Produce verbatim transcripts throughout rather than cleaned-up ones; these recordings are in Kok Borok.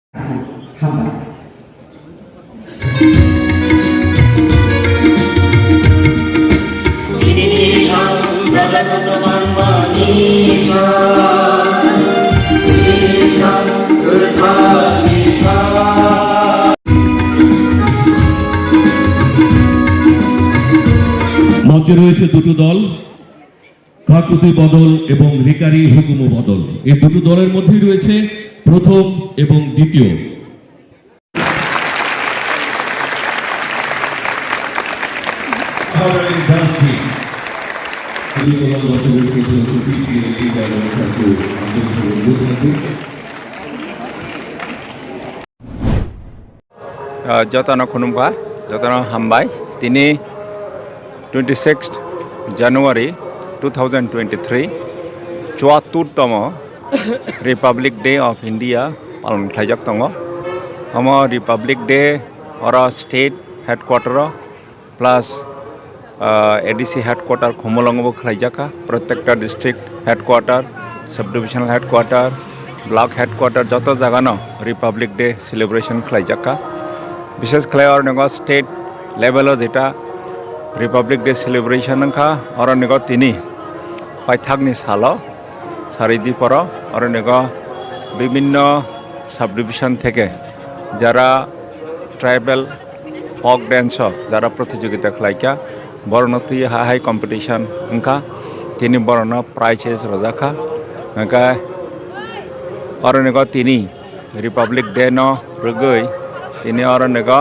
Hambai. মঞ্চে রয়েছে দুটো দল, কাকুতি বদল এবং রিকারি হুকুমু বদল। এই দুটো দলের মধ্যেই রয়েছে প্রথম এবং দ্বিতীয়। Ah, jotono khulumkha, jotono hambai. Tini twenty sixth January two thousand twenty-three, chuattur tomo Republic Day of India palon khlaijak tongo. Omo Republic Day oro state headquarter o plus, ah, A D C headquarter Khumulwngo bo khlaijak kha, protekta district headquarter, subdivisional headquarter, block headquarter joto jagano Republic Day celebration khlaijak kha. Bishes khlai oro nego state level o jeta Republic Day celebration wngkha, oro nego tini paithakni salo sari diporo oro nego bibinno subdivision theke jara tribal folk dance o jara protijogita khlaikha, borokno twi ha hai competition wngkha, tini borokno prizes rwjakha. Hwnkhe oro nego tini Republic Day no rwgwi tini oro nego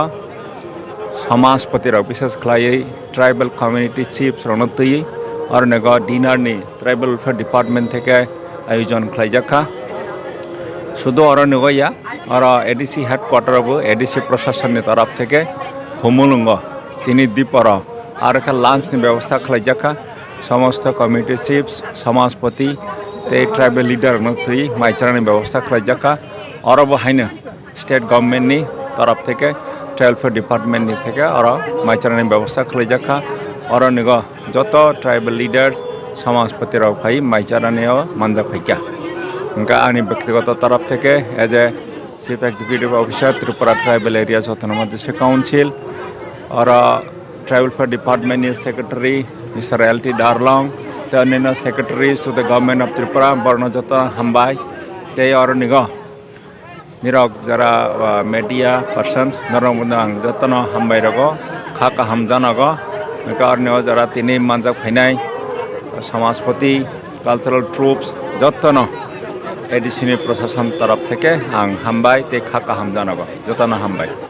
samajpati rok, bishes khlaiwi tribal community chiefs rokno twiwi oro nego dinner ni tribal welfare department theke ayojon khlaijak kha. Sudu oro nego ya, oro A D C headquarter o bo A D C proshasonni torop theke Khumulwngo tini diporo aro khe lunch ni bebosta khlaijak kha. Somosto community chiefs, samajpati tei tribal leader rokno twi maicharani bebosta khlaijak kha. Oro bo haino state government ni torop theke, tribal welfare department ni theke oro maicharani bebosta khlaijak kha. Oro nego joto tribal leaders, samajpati rok phai maicharani o manjak phaikha. Hwnkhe ani bektigoto torop theke as a Chief Executive Officer Tripura Tribal Areas Autonomous District Council, oro Tribal Welfare Department ni Secretary Mister L T Darlong, tei onyaino secretaries to the Government of Tripura, borokno joto hambai. Tei oro nigo nirok jara, ah, media persons, norok bono ang jotono hambai rogo, kha kaham janogo. Hwnkhe oro nigo jara tini manjak phainai samajpati, cultural troupes, jotono A D C ni proshashan torop theke ang hambai tei kha kaham janogo, jotono hambai.